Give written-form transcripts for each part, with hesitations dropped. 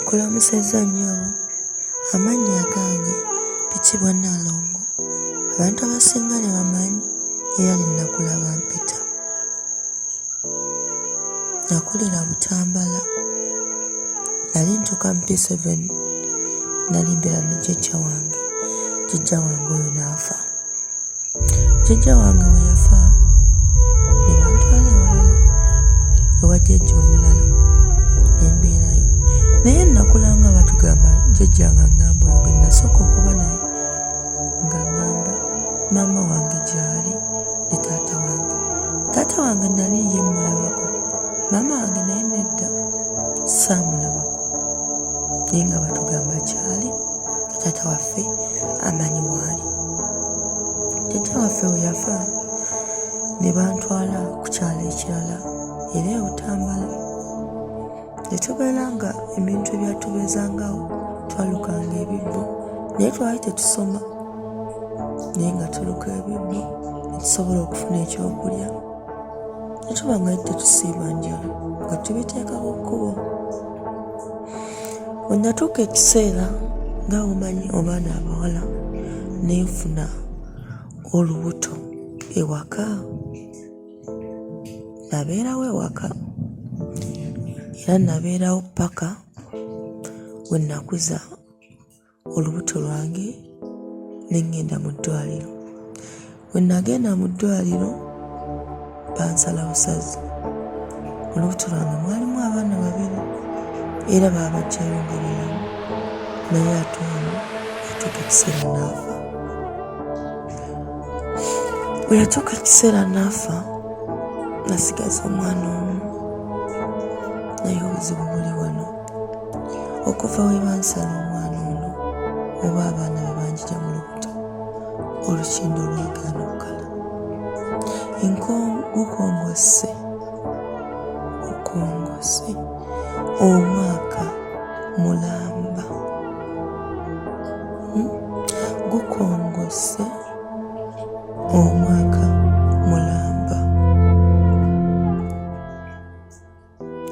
Nkulamusizza nnyabo. Amannya agange mpitibwa Nnaalongo. Abantu abasinga ne bamanyi era ne nakula bampita. Nakulira Butambala. Nali ntuuka mu P7 nali mbeera ne jjajja wange. Jjajja wange oyo n'afa. Jjajja wange bwe yafa ne bantwala ewalala ewa jjajja omulala ne mbeerayo naye nnakula nga batugamba jjajja nga ngamba oyo gwe nasooka okuba naye nga ngamba maama wange gy'ali ne taata wange. Taata wange nali ye mmulabako, maama wange naye nedda saamulabako naye nga batugamba kyali. Taata waffe amanyi waali. Jjajja waffe bwe yafa ne bantwala ku kyalo ekirala era e Butambala. Ne tubeera nga ebintu ebyatubeezangawo twalukanga ebibbo naye twali tetusoma naye nga tuluka ebibbo ne tusobola okufuna ekyokulya ne tuba nga tetusiiba njala nga tubiteeka ku kkubo. Bwe natuuka ekiseera nga bw'omanyi abaana abawala ne nfuna olubuto ewaka. Nabeerawo ewaka era nabeerawo ppaka we nakuza olubuto lwange ne ŋŋenda mu ddwaliro. Bwe nagenda mu ddwaliro bansala busazi. Mu lubuto lwange mwalimu abaana babiri era baabaggyayo nga balamu naye ate omu yatuuka ekiseera n'afa. Bwe yatuuka ekiseera n'afa nasigaza omwana omu naye obuzibu buli wano. Okuva we bansala omwana ono oba abaana be banjija mu lubuto olukindo lwagaana okukala. Gukongose gukongose omwaka mulamba hmm? Gukongose omwaka mulamba.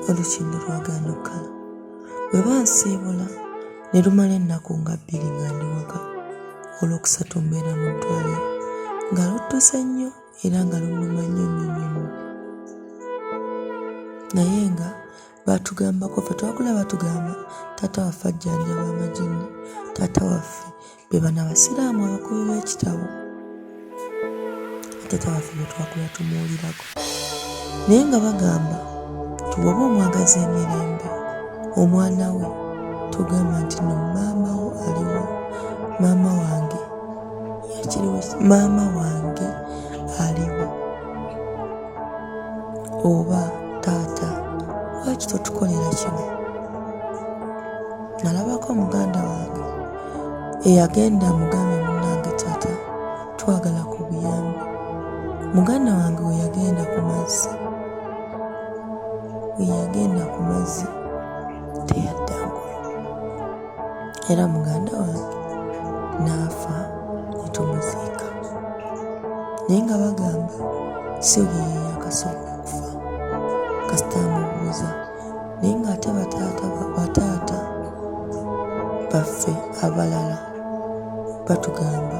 Olukindo lwagaana okukala. Bwe bansiibula ne lumala ennaku nga bbiri nga ndi waka, olwokusatu mbeera mu ddwaliro nga luttuse nnyo era nga lunnuma nnyo nnyo nnyo nnyo. Naye nga baatugambako ffe twakula batugamba taata waffe ajjanjaba amajinni, taata waffe be bano abasiraamu abakubi b'ekitabo taata waffe bwe twakula tumuwulirako naye nga bagamba nti bw'oba omwagaza emirembe omwana we tugamba nti no maama wo aliwa maama wange yakiriwo maama wange aliwa oba taata lwaki totukolera kino nalabako muganda wange eyagenda amugambe munange taata twagala ku buyambi muganda wange weyagenda ku mazzi weyagenda ku mazzi teyadda ngulu era muganda wange n'afa netumuziika naye nga bagamba si ye yakasooka okufa kasita amubuuza naye ng'ate bataata bataata baffe abalala batugamba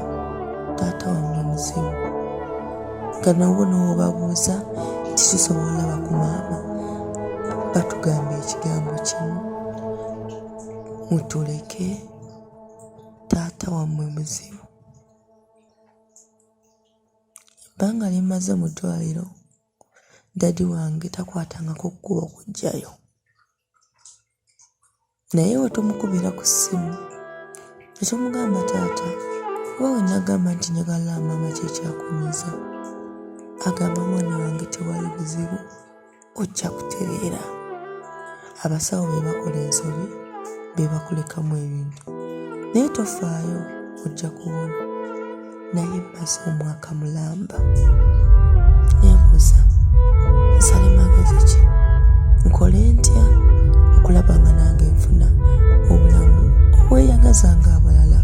taata wammwe muzibu nga nabo n'obabuuza nti tusobola olaba ku maama batugamba ekigambo kimu mutuleke taata wammwe muzibu. Ebbanga lye mmaze mu ddwaliro Dadi wange takwatangako kkubo kujjayo. Naye bwe tumukubira ku ssimu ne tumugamba taata oba we nagamba nti njagala maama ki ekyakunyiiza agamba mwana wange tewali buzibu ojja kutereera. Abasawo be bakola ensobi be bakulekamu ebintu naye tofaayo ojja kuwona. Naye mmaze omwaka mulamba neebuuza nsale magezi ki nkole ntya okulaba nga nange nfuna obulamu obweyagaza ng'abalala.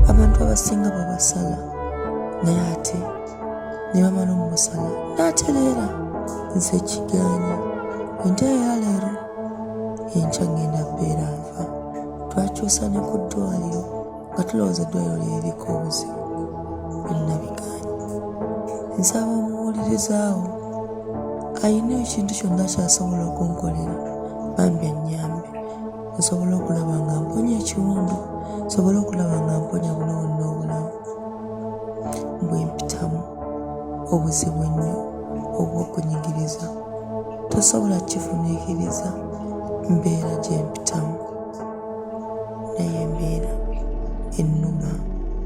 Abantu abasinga babasala naye ate ne bamala omusala n'atereera nze kigaanyi bwe ntereera leero enkya ngenda mbeera nfa. Twakyusa ne ku ddwaliro nga tulowooza eddwaliro lyeriko obuzibu, byonna bigaanyi. Nsaba omuwulirizaawo alina ekintu kyonna ky'asobola okunkolera bambi annyambe nsobole okulaba nga mponya ekiwundu, nsobole okulaba nga mponya buno bwonna obulamu bwe mpitamu obuzibu ennyo obw'okunyigiriza. Tosobola kifumiikiriza mbeera gye mpitamu naye embeera ennuma.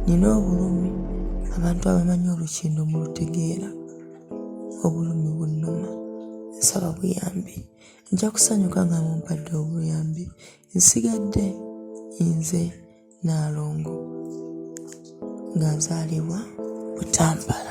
Nnina obulumi abantu abamanyi olukindo mulutegeera. Obulumi bunnuma nsaba buyambi. Nja kusanyuka nga mumpadde obuyambi. Nsigadde nze Nnaalongo nga nzaalibwa Butambala.